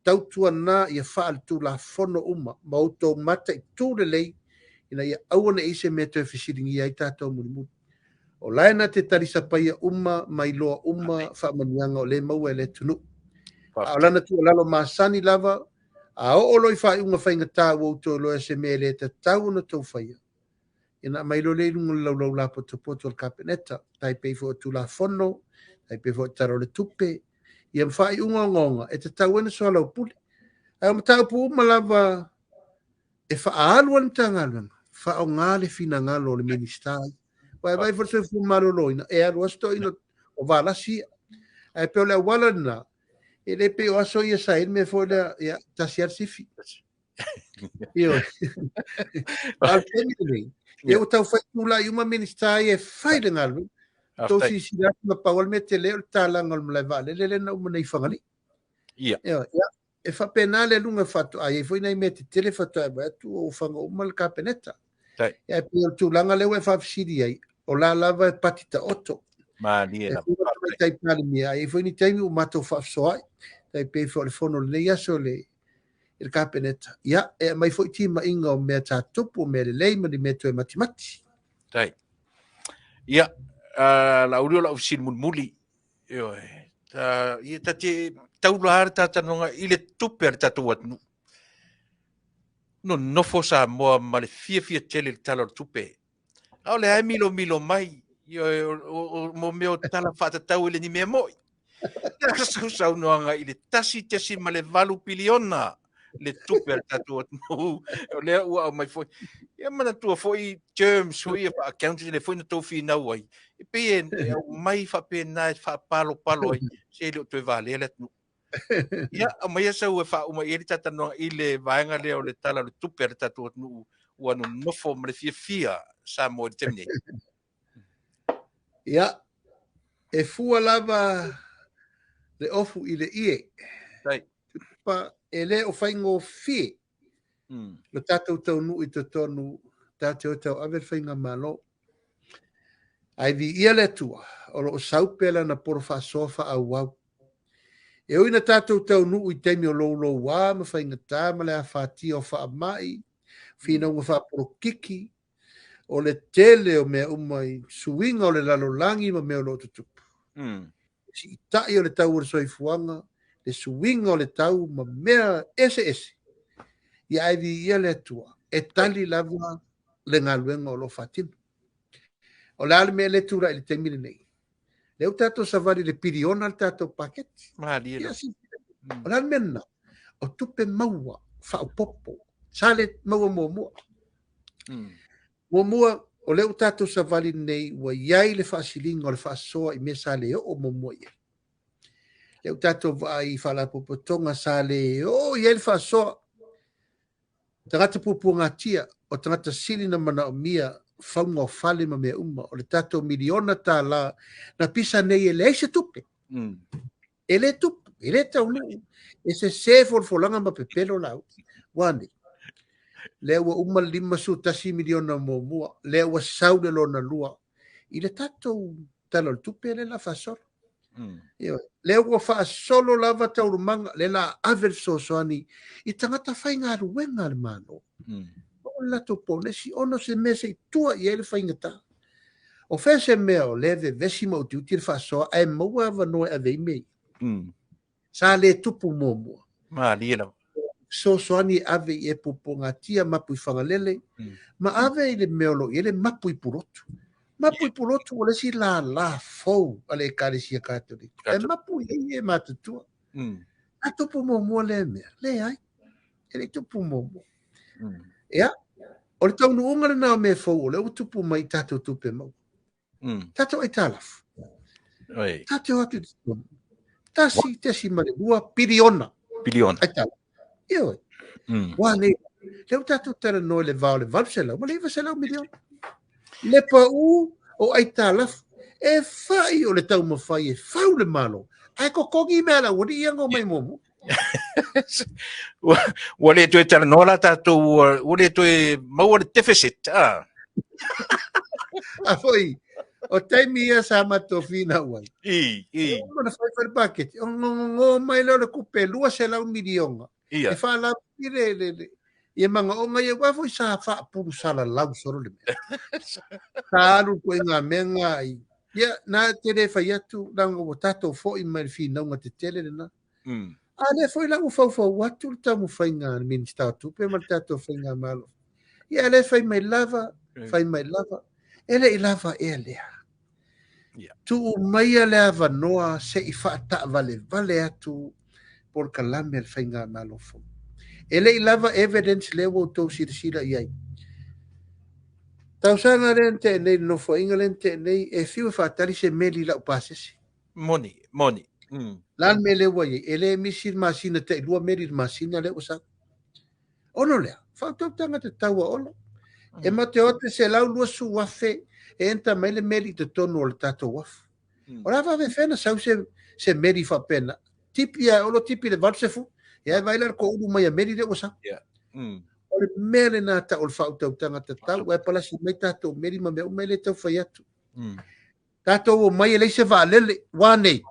tautuana ia faaletulafono uma ma outou mataitu lelei ina ia aua ne i se mea toe fesiligia ai tatou mulimuli. O la e na te talisapaia uma ma iloa uma faamanuiaga o lea e maua e le atunuu. A o lana tuualalo masani lava, a oo loa i faaiuga faigata ua outou iloa se mea e le tatau ona outou faia, ia na aumai loa lea i luga o le laulau lapotopoto a le Kapeneta, tai pei foi o Tulafono, tai pei foi o Tala o le Tupe, ia ma faaiuga ogaoga e tatau ai ona soalaupule. Ae o mataupu uma lava e faaalu ai le Matagaluega, faaaoga le finagalo o le Minisita. Ua e vaai foi le soifua maloloina, e alu lava se toeaina o Valasi ia. Ae pei o le auala lena, e le pei o aso ia sa i ai le mea foi lea, ia, tasi lava le sifi. Ioe. A o le taimi lenei, ia ua tau fai tulai uma Minisita ia e fai le galuega. Tou silasila atu na pau lava le mea tele o le talaga o le malae vaalele lea na uma nei i Fagalii. Ia. Ia, e faapena le aluga faatoa i ai foi nai mea tetele faatoa e vaai atu ua ofaga uma le Kapeneta. Tai. Ia, e pei o le tulaga lea ua e faafesili ai, o la lava e pati taoto. Malie E lava. fua le Tamaitai Palemia, a i ai foi ni taimi ua matou faafesoaai. Tai pei foi o le fono o lenei aso le I le Kapeneta, ia, e aumai foi timaiga o mea sa tupu, o mea lelei ma ni mea toe matimati. Tai. Ia, Laauli o lau fesili mulimuli, ioe, ta, ia ta te taula lava le talanoaga i le tupe a le tatou atunuu. Nonofo Samoa ma le fiafia tele i le Tala o le Tupe. A o lea e milomilo mai, ioe, mo mea o tala faatatau e le ni mea moi. Ia sau saunoaga i le 1.8 piliona le tupe a le tatou atunuu, o lea ua aumai foi. Ia manatua foi terms foi ia faa-accountant lea foi na tou finau ai, e pei e aumai faapena e faapalopalo ai, se le o toe valea le atunuu. Ia, aumaia sau e faauma i ai le talanoaga i le vaega lea o le Tala o le Tupe a le tatou atunuu ua nonofo ma le fiafia Samoa i le taimi nei. Ia, e fua lava le ofu i le ie. Tai. Pa, e le o faigofie lo tatou taunuu i totonu, tatou te tauave le faigamalo. Ae viia le Atua, o lo o sau pea lana polo faasoa faaauau. E ui na tatou taunuu i taimi o loulouā ma faigata ma le afatia o faamai, finauga faapolokiki, o le tele o mea uma i suiga o le lalolagi ma mea o lo o tutupu. Siitai o le tau o le soifuaga, le suiga o le tau ma mea eseese. Ia ae viia le Atua, e tali lava le galuega o lo o faatino. O le a le mea lea e tulai i le taimi lenei? Lea ua tatou savali i le piliona le tatou paketi. Malie Ia, o le a le mea lena? O tupe maua faaopoopo sa le maua muamua. Muamua, o lea ua tatou savali nei ua i ai le faasiliga o le faasoa i mea sa le oo muamua i ai. Lea ua tatou vaai i faalapotopotoga sa le oo i ai le faasoa. Tagata puapuagatia, o tagata sili na manaomia fauga o fale ma mea uma, o le tatou miliona tala na pisa nei e leai se tupe. E le tupu, e le taunuu, e sese folafolaga ma pepelo lau. Ua nei. Lea ua uma le 51 miliona muamua, lea ua sau le lona lua i le tatou Tala o le Tupe lea la faasolo. Ioe. Lea ua faasolo lava taualumaga, lea la ave le fesoasoani i tagata faigaluega a le Malo. O le latou ponesi, ona o se mea se i tua i ai le faigata. O fea se mea o lea vevesi ma utiuti le faasoa ae maua avanoa e ave ai mea ia. Sa le tupu muamua. Malie lava. Fesoasoani e ave i e puapuagatia mapu i Fagalele, ma ave i le mea o lo o i ai le mapu i Pulotu. Mapu i Pulotu o le isi lālā fou a le Ekalesia Katoliko. E mapu i ai e matutua. A tupu muamua lea mea? Leai. E le i tupu muamua. Ia, o le taunuuga lena o mea fou o lea ua tupu mai i tatou tupe maua. Tatou aitalafu. Tatou atu i totonu. 1.2 piliona. Piliona. Aitalafu. Ioe. Ua nei. Lea ua tatou talanoa i le va o le 800 ma le 900 miliona. Le pau o aitalafu e fai o le taumafai e fau le Malo. Ae totogi mea a le aualii ia na omai muamua. Ua le toe talanoa la tatou, ua le toe maua le deficit. Ah. A foi, o taimi ia sa matou finau ai. I, i. E uma na fai fai le paketi, o ngongongo mai lea o le tupe 200 miliona. Ia. E faalapi le, le, le, ia manaoga ia, aua foi sa faapulusalalau solo le mea. Sa alu koe ngā mea ngā i. Ia, nā te le fai atu, leaga ua tatou foi mai le finauga tetele lena. A lea foi la ua faufau atu le taumafaiga a le Minisita o Tupe ma le tatou faigamalo. Ia, lea fai mai lava, fai mai lava, e le i lava ea lea. Tuu maia le avanoa se i faataavalevale atu polokalame a le faigamalo fou. E le i lava evidence lea ua outou silasila i ai. Tausaga lea na tea nei, le nofoaiga lea na tea nei, e fiu e faatali se meli i lau pasese. Moni, moni. La le mea lea ua i ai, e le misi le masina, tai lua meli le masina lea ua sau. Ono lea, faautautaga tatau a Olo. E ma te o atu e 120,000 e enta mai le meli i totonu o le tatou uafu. O la faafefea na sau se meli faapena. Tipi a e Olo, tipi le 80, ia e vaai la le toulu mai a meli lea ua sau. O le mea lena tau o le faautautaga tatau, ae palasi mai tatou meli ma mea uma e le tau fai atu. Tatou o mai e leai se vaalele, ua nei.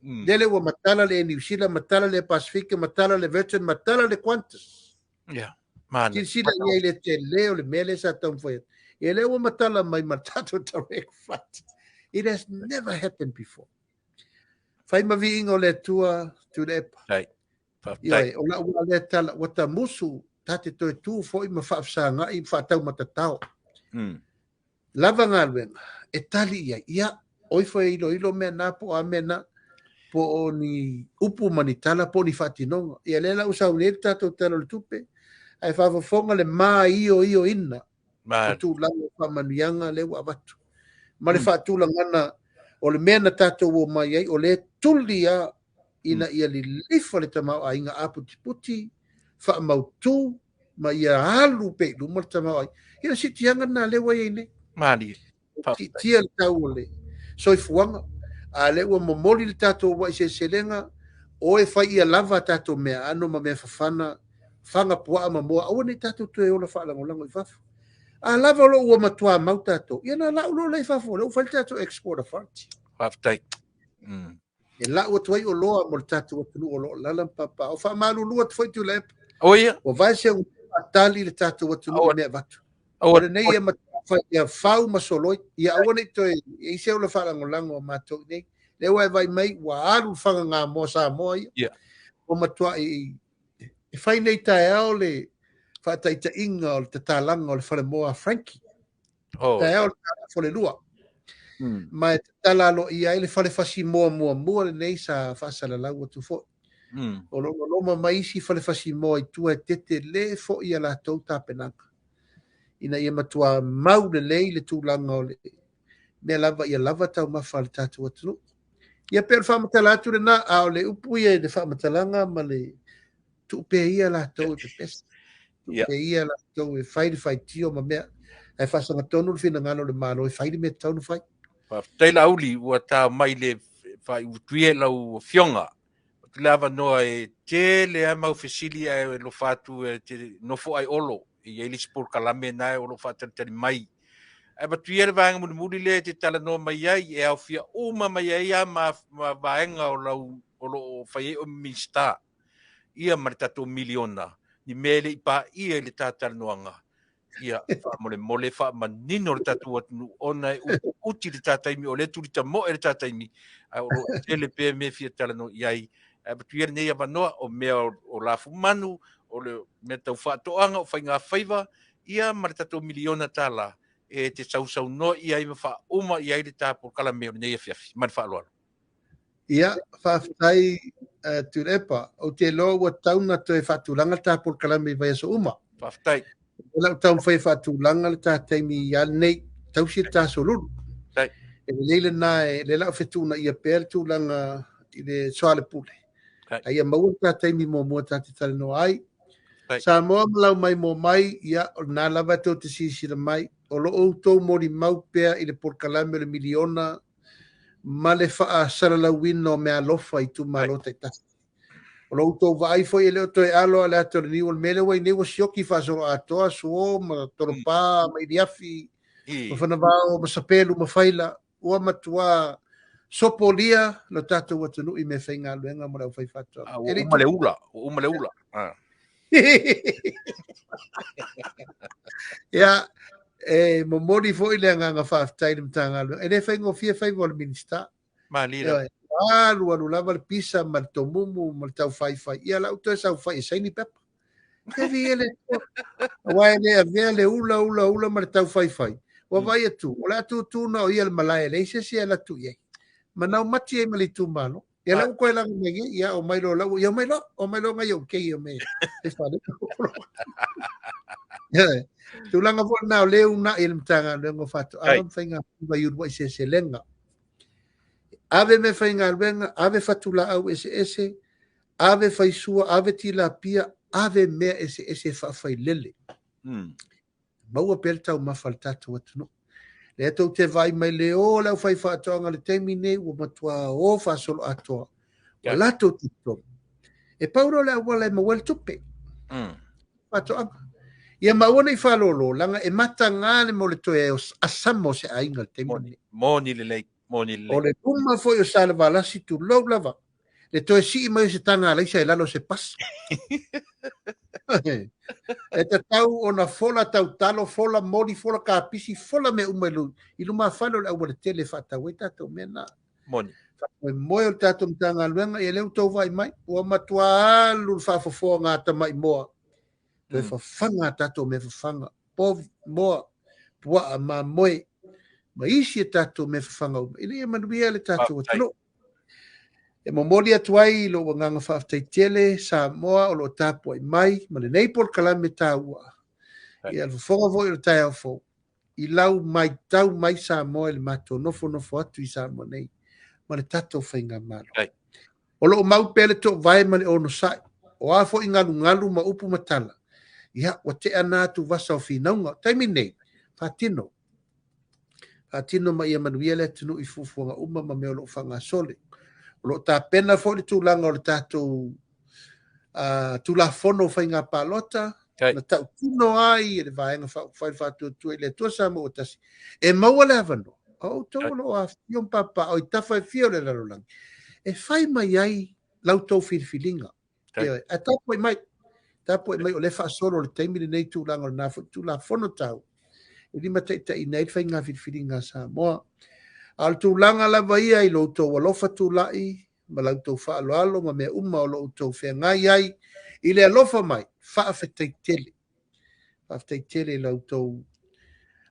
Lele ua matala le Air New Zealand, matala le Air Pasifika, matala le Virgin, matala le Qantas. Ia, manaia. Silasila i ai le tele o le mea lea sa taumafai atu. Ia lea ua matala mai ma le tatou direct flight. It has never happened before. Fai ma viiga o le Atua, Tuilaepa. Faafetai. Faafetai. Ioe, o lau lava lea tala, ua tamusu, ta te toe tu foi ma faafesagai ma faataumatatao. Lava galuega e tali i ai, ia, o ifo e iloilo mea na po o a mea na, po o ni upu ma ni tala po o ni faatinoga. Ia lea la ua sau nei le tatou Tala o le Tupe, ae faafofoga le māioioina o tulaga o faamanuiaga lea ua avatu. Ma le faatulagana o le mea na tatou omai ai, o lea e tuli lava ina ia lilifa le tamaoaiga aputiputi, faamautu ma ia alu pea i luma le tamaoaiga. Ia o le siitiaga lena lea ua i ai nei. Malie. Siitia le tau o le soifuaga, a lea ua momoli le tatou uluai seleselega, o e fai ia lava a tatou meaano ma mea fafana, faga puaa ma moa, aua ne i tatou toe ola faalagolago i fafo. A lava o lo o ua matua mau tatou, ia na lau loa lea i fafo, o lea ua fai le tatou Export Authority. Faafetai. E lau atu ai oloa mo le tatou atunuu o lo o alaala ma papaaao. Faamalulu atu foi Tuilaepa. O ia. Ua vae se tali le tatou atunuu i mea avatu. O lenei ia matua ia fau ma soloi, ia aua ne i toe i ai se ola faalagolago a matou i nei. Lea ua e vaai mai ua alu le fagagā moa Samoa ia. Ua matua i e fai nei taeao le faataitaiga o le tatalaga o le falemoa a Frankie. Taeao le Folelua. Ma e tatala aloaia ai le fale fasimoa muamua lenei sa faasalalau atu foi. O lo o loloma mai isi fale fasimoa i tua e tetele foi a latou tapenaga ina ia matua mau lelei le tulaga o le mea lava ia lava taumafa a le tatou atunuu. Ia pei o le faamatala atu lena, a o le upu ia i le faamatalaga ma le tuu pea ia latou e pepesa. Tuu pea ia latou e fai le faitio ma mea, ae faasagatonu le finagalo o le Malo e fai le mea e tatau ona fai. Faafetai Laauli, ua tao mai le faaiutuia i lau afioga. Ou te le avanoa e tele lava mau fesili ae alofa atu e te nofo ai Olo, e i ai le isi polokalame na o lo o faatalitali mai. Ae avatu ia le vaega mulimuli lea e te talanoa mai ai, e aofia uma mai ai lava ma vaega o lau o lo o fai ai oe ma Minisita, ia ma le tatou miliona, ni mea e le i paia i le ta talanoaga. Ia, faamolemole faamanino le tatou atunuu ona e utiuti le ta taimi, o lea e tulitamoe le ta taimi, ae o lo o tele pea mea e fia talanoa i ai. Ae avatu ia lenei avanoa, o mea o lafumanu, o le mea tau faatoaga, o faigafaiva, ia ma le tatou miliona tala e te sausaunoa i ai ma faauma i ai le ta polokalame o lenei afiafi. Ma le faaaloalo. Ia, faafetai Tuilaepa. Ou te iloa ua tatau ona toe faatulaga le ta polokalame i vaiaso uma. Faafetai. O lau taumafai e faatulaga le ta taimi ia lenei, tausi le ta solulu. Faafetai. E lelei lena, e lea la o fetuunaia pea le tulaga i le soalepule. Faafetai. A ia maua le ta taimi muamua ta te talanoa ai. Faafetai. Samoa ma lau maimoa mai, ia, o lena lava e tou te silasila mai, o lo outou molimau pea i le polokalame o le miliona ma le faasalalauina o meaalofa i itumalo taitasi. O lo outou vaai foi e le o toe alo a le ata o le niu, o le mea lea ua i nei ua sioki faasoloatoa suo ma tolopa ma iliafi ma fanavao ma sapelu ma faila, ua matua sopolia lo tatou atunuu i meafaigaluega mo le aufaifaatoaga. Ua uma le ula, ua uma le ula. Ia, e momoli foi le agaga faafetai i le Matagaluega. E le faigofie faiva o le Minisita. Malie lava. Ioe, alu alu lava le pisa ma le tomumu ma le taufaifai. Ia lau toe saofai e saini pepa. E vi ele aua e le avea le ula ula ula ma le taufaifai. Ua vaai atu, o le a tutu na o ia le malae, e leai se isi e alu atu i ai. Manao mati ai ma le itumalo. Ia lau koe laga mai nei, ia o mai lo lau, ia mai lo, o mai lo ngai o kei o me. E whare. Ia, tulaga foi na o le una i le Matagaluega o Faatoaga ma Faigafaiva i uluai seleselega. Ave meafaigaluega, ave fatulaau eseese, ave faisua, ave tilapia, ave mea eseese e faafailele. Maua pea le taumafa a le tatou atunuu. Lea tou te vaai mai le o o le aufaifaatoaga i le taimi nei ua matua o faasoloatoa. Ua latou talitonu. E pau lea o le auala e maua ai le tupe. Faatoaga. Ia ma aua ne i faalolo, leaga e mataga le mea o le toe asama o se aiga i le taimi lenei. Moni lelei. Moni lelei. O le luma foi o Salevalasi, tulou lava, le toe sii mai o se taga alaisa i lalo o se pasi. E tatau ona fola tautalo, fola moli, fola kapisi, fola mea uma i lumafale o le aualatele e faatau ai tatou mea na. Moni. Faamoemoe o le tatou Matagaluega, ia lea ua outou vaai mai, ua matua alu le faafofoga a tamai moa, toe fafaga a tatou mea fafaga, povi, moa, puaa, mamoe, ma isi a tatou mea fafaga uma, ina ia manuia le tatou atunuu. E momoli atu ai lou agaga faafetai tele Samoa o lo o tapuai mai ma lenei polokalame taua. Ia le fofoga foi o le taeao fou i lau matau mai Samoa i le matou nofonofo atu i Samoa nei ma le tatou faigamalo. O lo o mau pea le toovae ma le onosai, o a foi galugalu ma upu ma tala, ia ua tea na atuvasa o finauga. O taimi nei, faatino. Faatino ma ia manuia le atunuu i fuafuaga uma ma mea o lo o faagasolo. O lo o tapena foi le tulaga o le tatou Tulafono o Faiga Palota, na tautino ai e le Vaega Faaupufai le Faatuatua i le Atua Samoa ua Tasi, e maua le avanoa, o outou o lo o afifio ma papaaao i tafa e fia o le lalolagi, e fai mai ai la outou filifiliga. Ioe, ae tapuai mai, tapuai mai o lea e faasolo i le taimi lenei tulaga o lena foi Tulafono taua e limataitaiina ai le faiga filifiliga a Samoa. A o le tulaga lava ia i lo outou alofa tulai ma la outou faaaloalo ma mea uma o lo outou feagai ai i le alofa mai, faafetai tele. Faafetai tele i la outou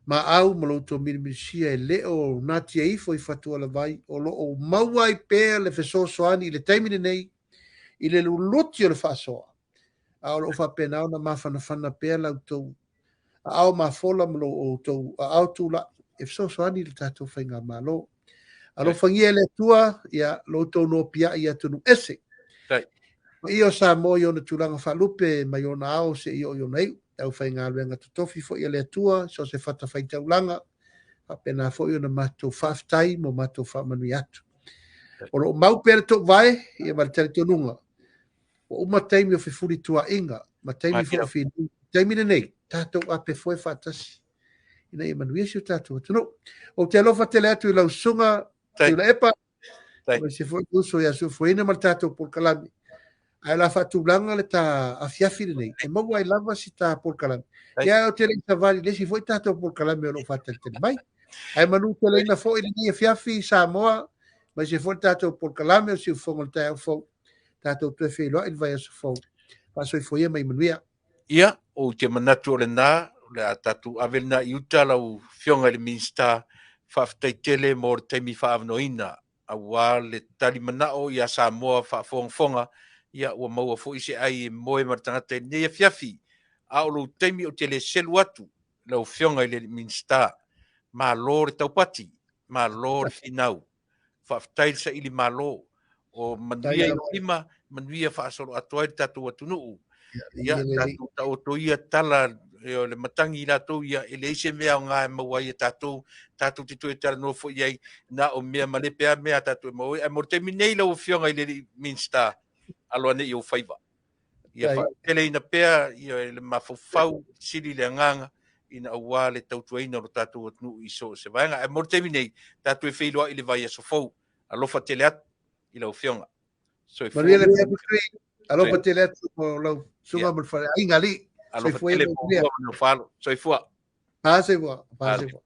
maau ma lo outou milimilisia e le o natia ifo i fatualavai, o lo o maua ai pea le fesoasoani i le taimi lenei i le luluti o le faasoa, a o lo o faapena ona mafanafana pea la outou aao mafola ma lo outou aao tulai e fesoasoani i le tatou faigamalo. Alofagia e le Atua ia lo outou nopiai i atunuu ese. Paia o Samoa i ona tulaga faalupe mai ona ao seia oo i ona iu. Le aufaigaluega totofi foi a le Atua, so o se fatafaitaulaga, faapena foi ona matou faafetai ma matou faamanuia atu. O lo o mau pea le toovae ia ma le talitonuga, ua uma taimi o fefulituaaiga ma taimi foi o finauga. Taimi lenei, tatou apefoe faatasi ina ia manuia si o tatou atunuu. Ou te alofa tele atu i lau susuga Tuilaepa, aemaise foi le uso ia Suefueina ma le tatou polokalame. Ae o le a faatulaga le ta afiafi lenei, e maua ai lava si ta polokalame. Ia, ou te le i savali i le isi foi tatou polokalame o lo o faatalitali mai. Ae manuteleina foi lenei afiafi i Samoa, aemaise foi le tatou polokalame o Siufofoga o le Taeao Fou. Tatou toe feiloai i le vaiaso fou. Faasoifua ia ma ia manuia. Ia, ou te manatu o lena, o le a tatou ave lena i uta lau Afioga i le Minisita. Faafetai tele mo le taimi faaavanoaina aua le tali manao ia Samoa faafogafoga, ia ua maua foi se ai e moe ma le tagata i lenei afiafi. A o lou taimi ou te le selu atu lau Afioga i le Minisita. Malo le taupati, malo le finau. Faafetai le saili malo. O manuia i lima, manuia faasoloatoa ai le tatou atunuu. Ia, tatou taoto ia tala o le matagi i latou ia, e leai se mea aoga e maua ai e tatou, tatou te toe talanoa foi i ai, na o mea malepe lava mea a tatou e maua ai. Ae mo le taimi nei lau Afioga i le Minisita, alo ane i ou faiva. Ia faateleina pea ia le mafaufau, sili le agaga, ina aua le tautuaina o lo tatou atunuu i so o se vaega. Ae mo le taimi nei, tatou e feiloai i le vaiaso fou. Alofa tele atu i lau Afioga. Soifua. Manuia le afiafi Tui. Alofa tele atu mo lau susuga ma le faleaiga alii. Alofa tele mo ua ma falo. Soifua. Soifua. Soifua.